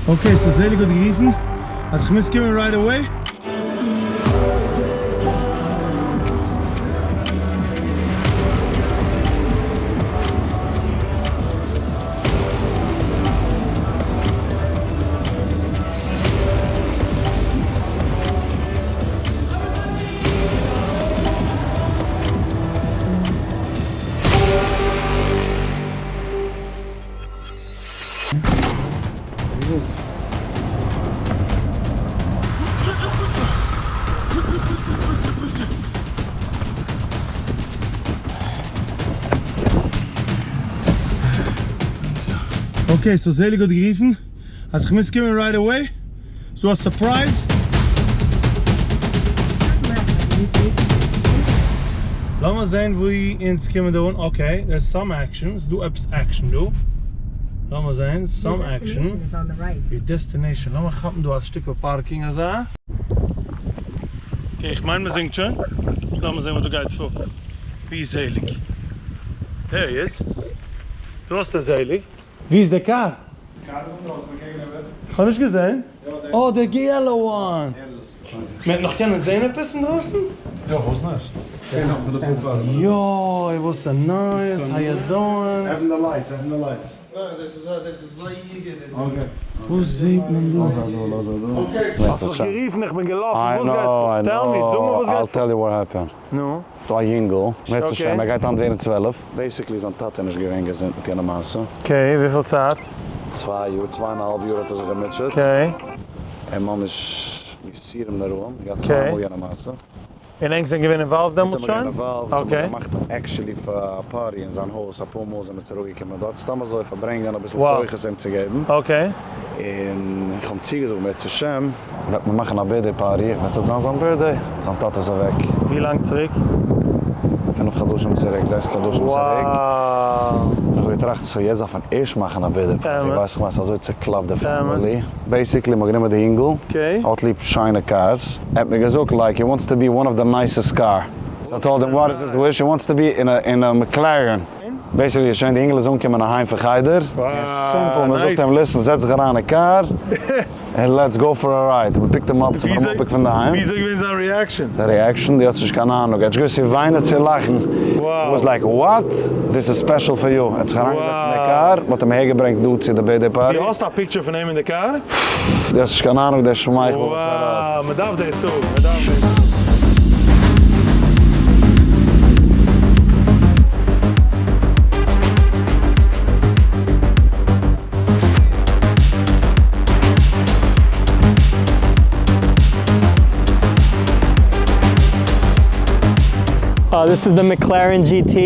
Okay, so זעליג האט גערופן אז איך מוז קומען right away. Okay, so זעליג האט גערופן אז איך מוז קומען right away, ס'דא א surprise. לאמיר זעהן וואו אונז קומען דא אן, okay, there is some action, ס'דא עפעס action דא, לאמיר זעהן, some action, your destination, לאמיר כאפן דא א שטיקל parking אזא. Okay איך מיין מ'זינגט שוין, לאמיר זעהן וואס דא גייט פאר, ווי איז זעליג? There he is, דא האסטו זעליג. ווי איז די קאר? די קאר איז אינדרויסן אקעגן איבער. כ'האב נישט געזען. אה די געלע one. מ'וועט נאך קענען זען עפעס אינדרויסן? יא פארוואס נישט? קענסט כאפן פון די pool פאר. יוי וואס א נייעס, how you doing? עפן די lights, עפן די lights. וואס זעט מען דא? האסט מיך גערופן איך בין געלאפן, וואס גייט פאר? Tell me, זאג מיר וואס גייט פאר. נו. דא א יונגל, מערצעשעם, ער גייט היינט ווערן 12. Basically זיין טאטע איז נישט געווען געזונט מיט יענע מעשה. Okay, וויפיל צייט? צוויי יאר, צוויי און א האלב יאר האט ער זיך געמוטשעט. Okay. און ממש יסורים נוראים, געהאט צוויי מאל יענע מעשה. און ענק זענען געווען involved דעמאלטס שוין? אונז זענען געווען involved, אונז האבן געמאכט actually פאר א party אין זיין הויז, אפאר מאל זענען מיר צוריק געקומען דארט, סתם אזוי פארברענגען אביסל כוחות אים צו געבן. Okay. און איך האב אים צוגעזאגט בעזהשם וועט מען מאכן א birthday party, ווען ס'וועט זיין זיין birthday, זיין טאטע איז אוועק. ווי לאנג צוריק? פינף חדשים צוריק, זעקס חדשים צוריק. איך האב געטראכט so יעצט דארף מען ערשט מאכן א birthday party, ווייסט איך מיין ס'איז אזוי צוקלאפט די family. Basically מ'האט גענומען די אינגל, האט ליב שיינע cars, ער האט מיר געזאגט like he wants to be one of the nicest car, so I told him what is his wish, he wants to be in a McLaren. Basically איז שוין די אינגל איז אנגעקומען אהיים פון חדר, און simple מען זאגט אים listen זעץ זיך אריין אין קאר און let's go for a ride, מען pick ט אים up צו פארן אפ פון דערהיים. וויאזוי איז געווען זיין reaction? זיין reaction? דו האסט נישט קיין אהנונג, ער האט נישט געוואוסט צו וויינען צו לאכן, he was like what? This is special for you, ער האט זיך אריינגעזעצט אין די קאר, מען האט אים אהערגעברענגט דא צו די birthday party. דו האסט א picture פון אים אין די קאר? דו האסט נישט קיין אהנונג דער שמייכל וואס ער האט. Wow, מען דארף דאס האבן, מען דארף דאס האבן. This is the McLaren GT,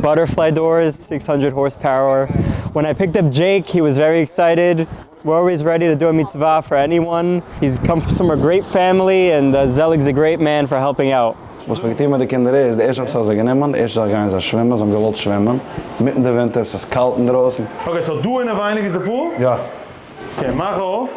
butterfly doors, 600 horsepower. When I picked up Jake, he was very excited. We're always ready to do a mitzvah for anyone. He's come from a great family and Zelig's a great man for helping out. וואס מ'האט געטון מיט די קינדער איז, די ערשטע זאך זיי גענומען, די ערשטע זאך גייען זיי שווימען, זיי האבן געוואלט שווימען, מיטן די ווינטער, ס'איז קאלט אינדרויסן. Okay, so דא אינעווייניג איז די pool? יא. Okay, מאך אויף.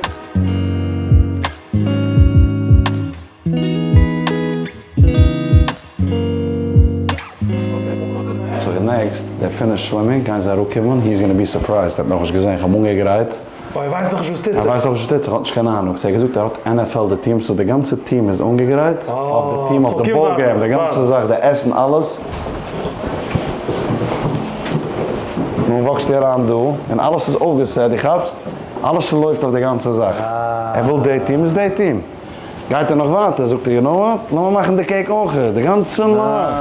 So די next, they finish swimming, גייען זיי אראפקומען, he is gonna be surprised, ער האט נאכנישט געזען, כ'האב אנגעגרייט. אוי, ער ווייסט נאכנישט וואס טוט זיך. ער ווייסט נאכנישט וואס טוט זיך, ער האט נישט קיין אהנונג, ס'ער האט געזאגט ער האט NFL די team, so די גאנצע team איז אנגעגרייט, אויף די team, אויף די ball game, די גאנצע זאך, די עסן, אלעס. נו walk סטו אריין דא, און אלעס איז אויפגעסעט, דו כאפסט? אלעס לויפט אויף די גאנצע זאך. ער וויל די team איז די team. גייט ער נאך ווייטער זאגט ער you know what לאמיר מאכן די cake אויכעט די גאנצע נאכט.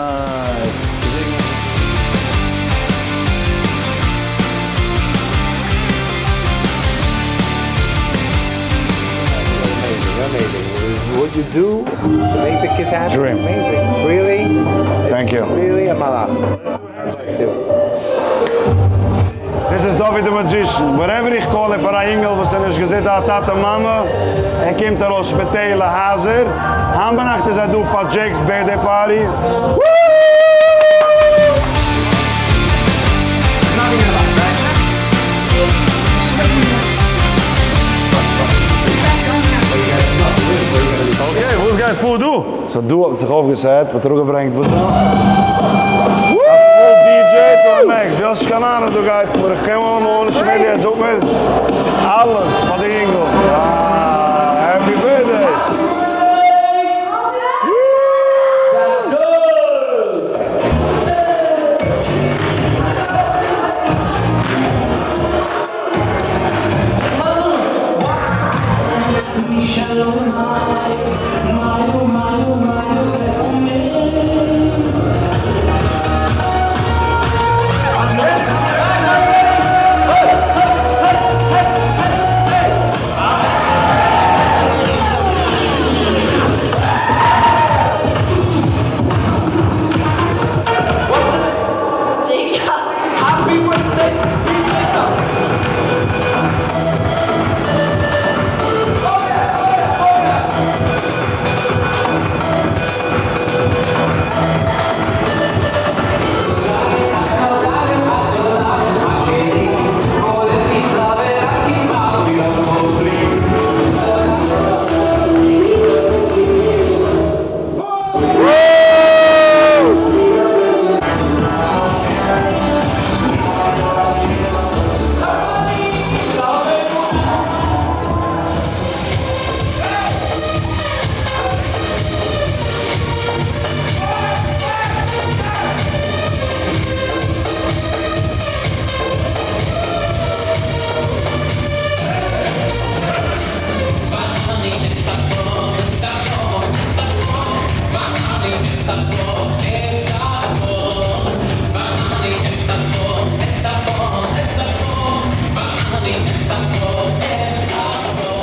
This is דוד the magician, whatever איך call אים פאר א אינגעל וואס איז נישט געזונט א טאטע מאמע, ער קומט ארויס שפיטעלע הייזער, היינט ביינאכט איז ער דא פאר Jake's birthday party. Okay, וואס גייט פאר דא? So דא האט זיך אויפגעסעט, מ'האט אראפגעברענגט וואס דא? א full DJ to a max, דו האסט נישט קיין אהנונג וואס דא גייט פאר, איך קום אן אן שמילי ער זאגט מיר אלעס פאר די אינגל.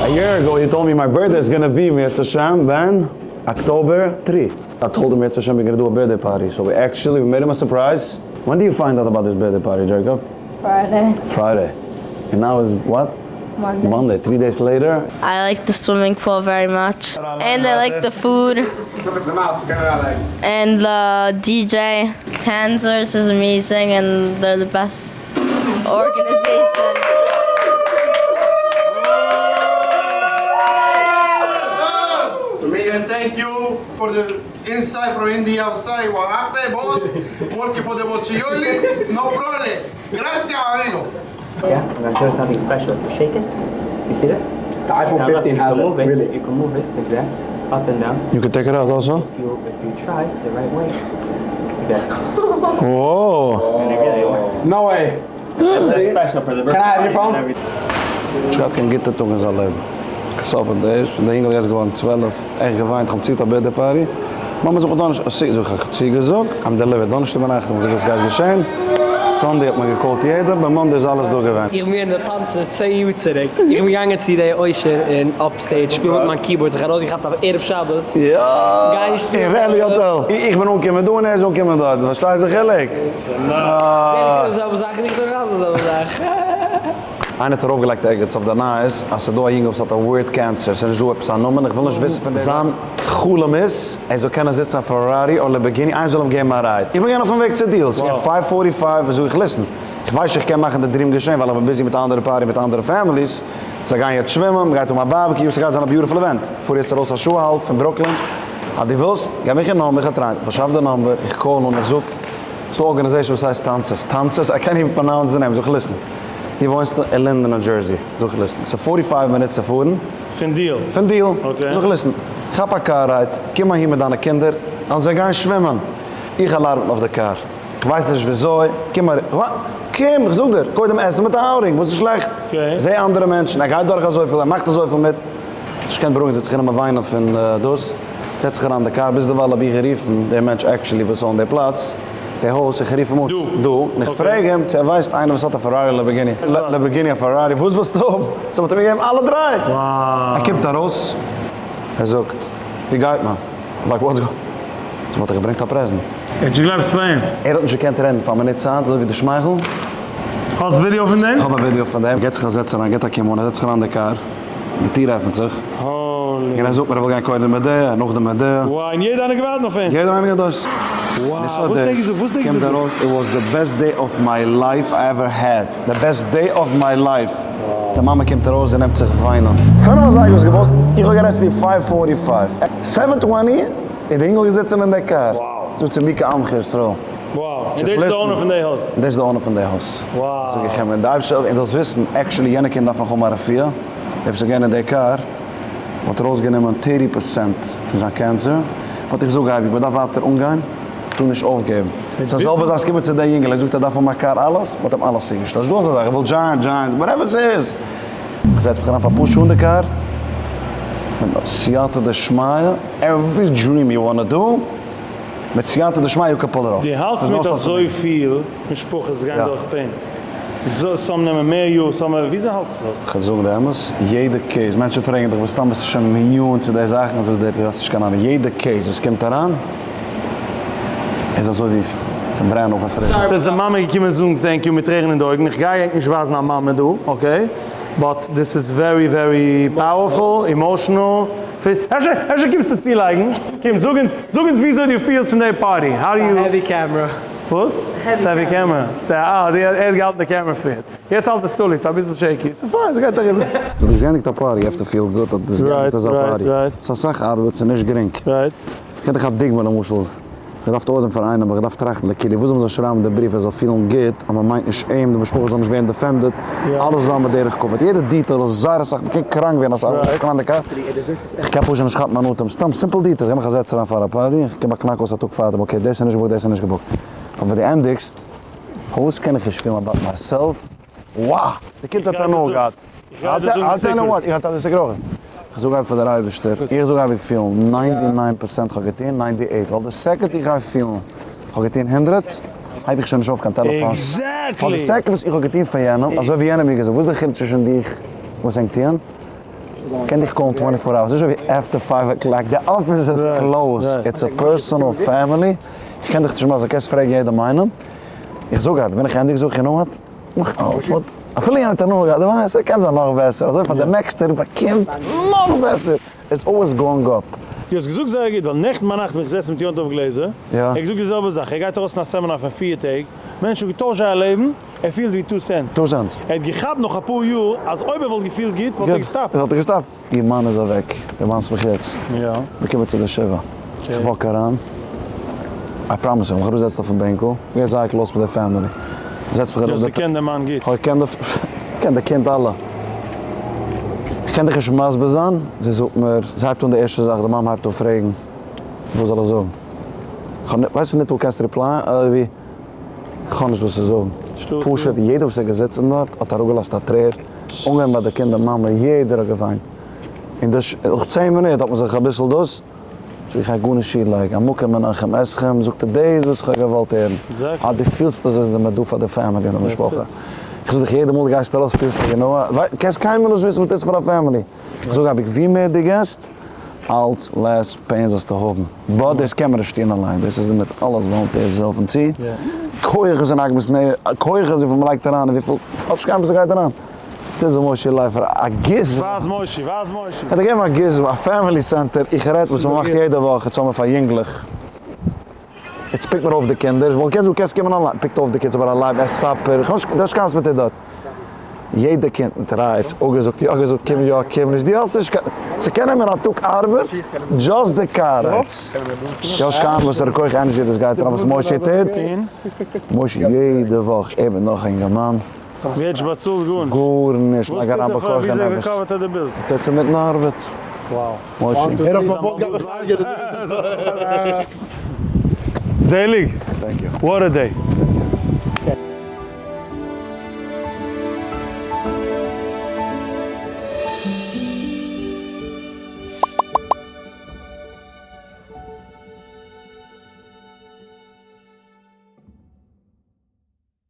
A year ago he told me my birthday is gonna be אם ירצה השם ווען? October three. I told him אם ירצה השם we gonna do a birthday party so we actually we made him a surprise. When do you find out about this birthday party Jacob? Friday. Friday. And now is what? Monday. Monday, three days later. I like the swimming pool very much. And I like the food. And the DJ. Tanzers is amazing and they're the best organization. Million thank you for the inside from in the outside. What happened, boss? Working for the Boccioli? No problem. Gracias, amigo. Yeah, I'm gonna show you something special. If you shake it, you see this? The iPhone Now look, 15 you has can it, move it. really. You can move it like that, up and down. You could take it out also? If you if you try the right way, like that. Whoa! And it really works. No way. That's special for the Can I have your birthday phone? and everything. נישט געהאט קיין גוטע טאג אין זיין לעבן. געסאפערט דאס, און דער אינגל איז יעצט געווארן 12, עכט געוויינט, איך האב צוגעזאגט א birthday party. מאמע זאגט מיר דאנערשטאג, זאג איך, איך האב צוגעזאגט, I'm delivered, דאנערשטאג ביינאכט האב איך געזאגט סגייט געשען, Sunday האט מען געקאלט יעדער, ביי Monday איז אלעס דא געווען. איך בין געווען אין די טאנצער צען יאר צוריק, איך בין געגאנגען צו די עושר אין upstate שפילן מיט מיין keyboard, זיך ארויסגעכאפט אויף ערב שבת, יא! גיי שפילן אין Rally Hotel. איך בין אנגעקומען דא און ער איז אנגעקומען דארט, פארשטייסט די חילוק? זעהן די זעלבע זאך און איך טוה אויך די זעלבע זאך. איינער האט ארויפגעלייגט ערגעץ אויף די נייעס אז ס'איז דא א יונגעל וואס האט א weird cancer, ס'איז נישט דא עפעס א נאמען, איך וויל נישט וויסן פון זיין חלום איז ער זאל קענען זיצן א Ferrari אדער Lamborghini, איינער זאל אים געבן א ride. איך בין געווען אויפן וועג צו דיעל, ס'איז געווען five forty five, זאג איך listen, איך ווייס איך קען מאכן די dream געשען ווייל איך בין busy מיט א אנדערע party מיט אנדערע families, זיי גייען יעצט שווימען, מ'גייט האבן א barbecue, ס'גייט זיין א beautiful event, פאר יעצט ארויס א שעה אהאלב פון ברוקלין, אז דו ווילסט, געב מיך א number, איך האב טריי, פארשאף די number, איך call אן, איך זאג, ס'דא organization וואס הייסט טאנצערס, טאנצערס, איי קענט איווען פראנאונס די נעים, זאג איך listen, דו וואוינסט אין לינדען ניו דזשערסי, זאג איך listen, ס'איז forty five מינוט צו פארן. פון דיעל. פון דיעל. Okay. זאג איך listen, כאפ א car ride, קום אהין מיט דיינע קינדער, און זיי גייען שווימען. איך וועל ארבעטן אויף די קאר. כ'ווייס נישט וויאזוי, קום אר. ווא. קום, איך זאג דיר, קודם עסן מיט א outing, וואס איז שלעכט? Okay. זע אנדערע מענטשן, ער גייט דורך אזויפיל, ער מאכט אזויפיל מיט. נישט געקענט בארואיגן, זי האט זיך גענומען וויינען פון דאס. זעצט זיך אריין אין די קאר, ביזדערווייל האב איך גערופן דעם מענטש actually וואס own די פלאץ. די הויז, איך רוף אים אן דא, און איך פרעג אים צו ער ווייסט איינער וואס האט א Ferrari Lamborghini, Lamborghini א Ferrari, וואס ווילסטו האבן? So מ'האט אים געגעבן אלע דריי! ער קומט ארויס, ער זאגט, ווי גייט מען? Like what's go. So מ'האט דיך געברענגט א present. ער האט נישט געגלייבט ס'איז פאר אים. ער האט נישט געקענט רעדן פאר א מינוט צייט, אזוי ווי די שמייכל. האסט ווידיאו פון דעם? כ'האב א ווידיאו פון דעם, געט זיך א זעץ אריין, געט א קום אן, ער זעצט זיך אריין אין די קאר, די טיר עפנט זיך, און ער זאגט מיר ער וויל גיין קודם מיט די, נאכדעם מיט די. וואו, און יעדער איינער געווארט אויף אים. יעדער איינער געווארט אויס. וואו, וואס האט ער געזאגט? וואס האט ער געזאגט? קומט ארויס, it was the best day of my life I ever had, the best day of my life. די מאמע קומט ארויס, זי נעמט זיך וויינען. פינף אזייגער האסט געוואוסט? איך האב גערעדט צו דיר five forty five. Seven twenty איז די אינגל געזיצען אין די קאר. זאגט זי מי כעמך ישראל. וואו, און דאס איז די owner פון די הויז? דאס איז די owner פון די הויז. וואו. זאג איך אים, און די אייבערשטער און זאלסט וויסן, actually יענע קינד דארף נאך האבן א רפואה. דער וואס איז געווען אין די קאר האט ארויסגענומען thirty percent פון זיין cancer, but איך זאג אייביג מען דארף ווייטער אנגיין, טאר נישט אויפגעבן, ס'איז א זעלבע זאך ס'קומען צו דער יונגעל ער זאגט ער דארף האבן א קאר אלעס, מען האט אים אלעס צוגעשטעלט, נישטא אזא זאך איך וויל giant giant whatever ס'איז, איך זעץ מיך אריין פאר אפאר שעה אין די קאר. מיט סייעתא דשמיא, every dream you wanna do, מיט סייעתא דשמיא you can pull it off. דו האלטסט מיט אזויפיל משפחות גייען דורך pain, some נעמען מער יאר, some מער, וויאזוי האלטסטו עס אויס? כ'וועל זאגן די אמת, יעדע case, מענטשן פרעגן דיך מסתם ביסטו שוין immune צו די זאכן, זאג איך דיר דו האסט נישט קיין אהנונג, יעדע case וואס קומט אריין איז אזוי ווי פון brand new פון פריש. סאיז די מאמע געקומען זאגן thank you מיט טרערן אין די אויגן, איך גיי ענק נישט ווייזן א מאמע דא, okay, but this is very very powerful, emotional, אפשר אפשר קומסטו צולייגן, קום זאג אונז זאג אונז וויאזוי דו פילסט פון די party, how do you. Heavy camera. וואס? Heavy camera. אה, ער האט געהאלטן די camera פריער. יעצט האלט עס תלוי, ס'איז אביסל shaky. ס'איז פיין, ס'גייט אריבער. דו ביסט געענדיגט א party, you have to feel good אז דו ביסט געענדיגט אזא party. ס'איז אסאך ארבעט, ס'איז נישט גרינג. איך גיב דיך א דוגמא למשל, איך דארף order ן פאר איינעם, איך דארף טראכטן לכאילו וואס זאל מען זיי שרייבן די בריוו ער זאל פילן גוט אז מען מיינט נישט אים, די משפחה זאל נישט ווערן defended, אלעס זאל זיין בדרך כבוד, יעדע detail איז זייער אסאך, מען קען קראנק ווערן אסאך, איך קען די קאר, איך קען פשוט נישט כאפן מיין אטעם, סתם simple details, איך גיב מיך א זעץ אריין פאר א party, איך גיב א קנאק אויס א טאג פארדעם, okay דאס איז נישט געבוקט דאס איז נישט געבוקט, אבער ווען דו ענדיגסט, פארוואס קען איך נישט פילן about myself, wow! די קינד האט הנאה געהאט. איך האב דאס געראכטן. איך זאג אייביג פאר דער אייבערשטער, איך זאג אייביג פילן 99 percent כ'האב געטון 98, ווייל די second איך גיי פילן כ'האב געטון הונדרעט, הייב איך שוין נישט אויף קיין טעלעפאן. ווייל די second וואס איך האב געטון פאר יענעם, אזוי ווי יענער האט מיר געזאגט, וואס איז די חילוק צווישן דיך וואס ענק טוען? קען דיך call ן twenty four hours, נישט אזוי ווי after five o'clock, די אפיס איז closed, it's a personal family, איך קען דיך נישט מסביר, קענסט פרעגן יעדעם איינעם, איך זאג אייביג, ווען איך ענדיג זאג איך you know what, נאך אלץ, but אפילו יענער האט הנאה געהאט, דו ווייסט, ס'קען זיין נאך בעסער, אזוי פאר די נעקסטער באקומט נאך בעסער, it's always going up. דו האסט געזאגט זייער גוט, ווייל נעכטן ביינאכט בין איך געזעצן מיט יום טוב גלעזער, ער האט געזאגט די זעלבע זאך, ער גייט ארויס אין א סעמינאר פון פיר טעג, מענטשן האבן געטוישט זייער לעבן, ער פילט ווי two cents. Two cents. ער האט געכאפט נאך אפאר יאר אז אויב ער וואלט געפילט גוט וואלט ער געסטאפט. וואלט ער געסטאפט. איר מאן איז אוועק, דו מאנסט מיך יעצט. יא. מיר קומען צו די שבעה. איך walk אריין. I promise you, איך האב מיך אראפגעזעצט אויפן בענקל. איך גיי זייער close מיט די family. זעץ מיך אראפ. דו האסט געקענט דעם מאן גוט. איך קען די, קען די קינד אלע. איך קען דיך נישט מסביר זיין. זי זאגט מיר, זי הייבט אן די ערשטע זאך, די מאמע הייבט אן פרעגן, וואס זאל איך זאגן? איך האב, ווייסט ניטאמאל קענסט reply ען, אזוי ווי. כ'האב נישט וואס צו זאגן. פשוט יעדער וואס איז געזיצן דארט האט אראפגעלאזט א טרער, אנגעהויבן ביי די קינדער, מאמע, יעדער האט געוויינט. און די נאך צען מינוט האט מען זיך אביסל דאס, זאג איך, איך גיי גארנישט שיר לייגן, המקום מנחם אתכם, זאגט ער, דאס וואס איך האב געוואלט הערן, אז דו פילסט אזוי זעמער דא פאר די family און די משפחה. איך זאג דיך יעדע מאל דו גייסט ארויס פילסטו גענוי, קענסט קיינמאל נישט וויסן וואס דאס איז פאר א family. איך זאג אייביג ווי מער דו געסט, אלץ less pain זאלסטו האבן. But דאס קען מען נישט טון אליין, דאס איז מיט אלעס volunteers העלפן צו, כוחות און עגמת נפש, כוחות וויפיל מ'לייגט אריין און וויפיל, האט נישט קיין וואס ס'גייט אריין. טוט זיך מושי לייפער א גז. ווייז מושי, ווייז מושי. כ'האב דיר געגעבן א גז, א family center, איך רעד וואס מ'מאכט יעדע וואך, יעצט האבן מיר פאר יונגלעך. יעצט pick ט מען אויף די קינדער, איך וואלט געקענט זאגן קענסט קומען אליין, pick ט אויף די kids אבער א live supper, איך האב נישט, דו האסט קיין וואס מיט דיר דארט. יעדע קינד מיט רייץ, אפגעזאגט יא געזאגט קום יא קום נישט, דו האסט נישט קיין, ס'קען נעמען א טאג ארבעט just די קאר rides, דו האסט קיין וואסערע כח energy דאס גייט אריין וואס מושי טוט, מושי יעדע וואך ער מיט נאך א אינגערמאן. ווערט נישט באצאלט גארנישט. גארנישט, וואס לייג טוט אריין ער פאר בכח וויאזוי הנפש. ער קאווערט ער די bills? טוט זיך מיטן ארבעט. מושי. זעליג! Thank you. What a day!